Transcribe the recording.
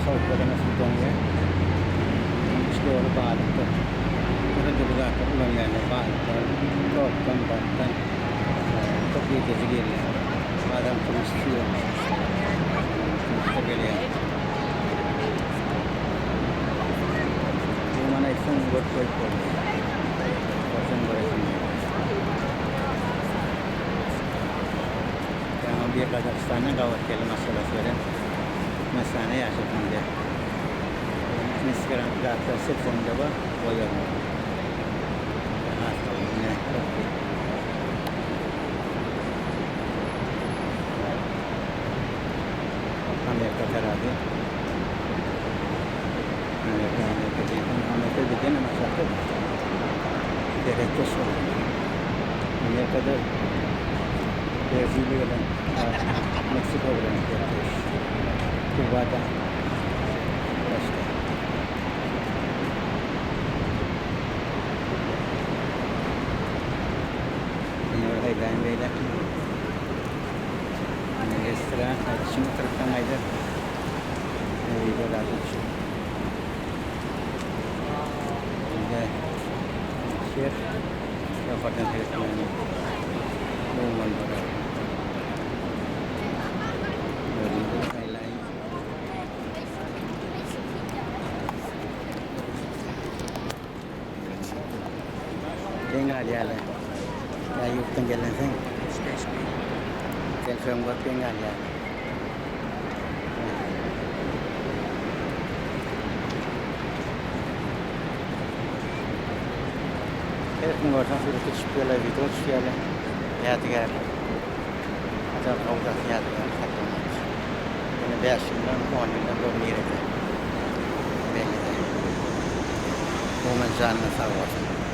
Sowuk bolanda suw doňýar. Onuň içi doly balykdyr. Dürli dürli zatlar ulanýarlar. Balyklar tokdan, balykdan köp girdeji gelýär. Adam turist söýýärmiş. Turistler gelýär. Umuman aýtsaň görüp doýup bolmaýar. Görseň göresiň gelýär. Ýaňy bir Gazagystandan gabat geldi maşgalasy bilen. Türkmenistanda ýaşaýan diýýär. Instagram zatlar telefonumda bar, goýaryn. Has gowy ine köpri. Amerika tarapy. Amerika, Amerika diýdim. Amerika bizdenem aşakda. Serhetdeş bolýar. Amerikada Braziliýa bilen, Meksika bilen serhetdeş. Kubada başda. Ýene bir aýlaýyn beýle. Restoran, içine oturyp aýdar. Videolarda düşüp. Indi şer ýokardan seretmäni gowy bolar. Gördüňiz aýlaýyn. Geň galýarlar. Ýa ýurtdan gelensoň telefon görüp geň galýarlar. Her kim görseň surata düşüp ýörler, wideo düşýärler. Ýadygärlik. Ajap gowy zat ýadygärlik saklamak. Ýene 5 ýyldan, 10 ýyldan gör nirede. Belli däl. Umuman janyňyz sag bolsun.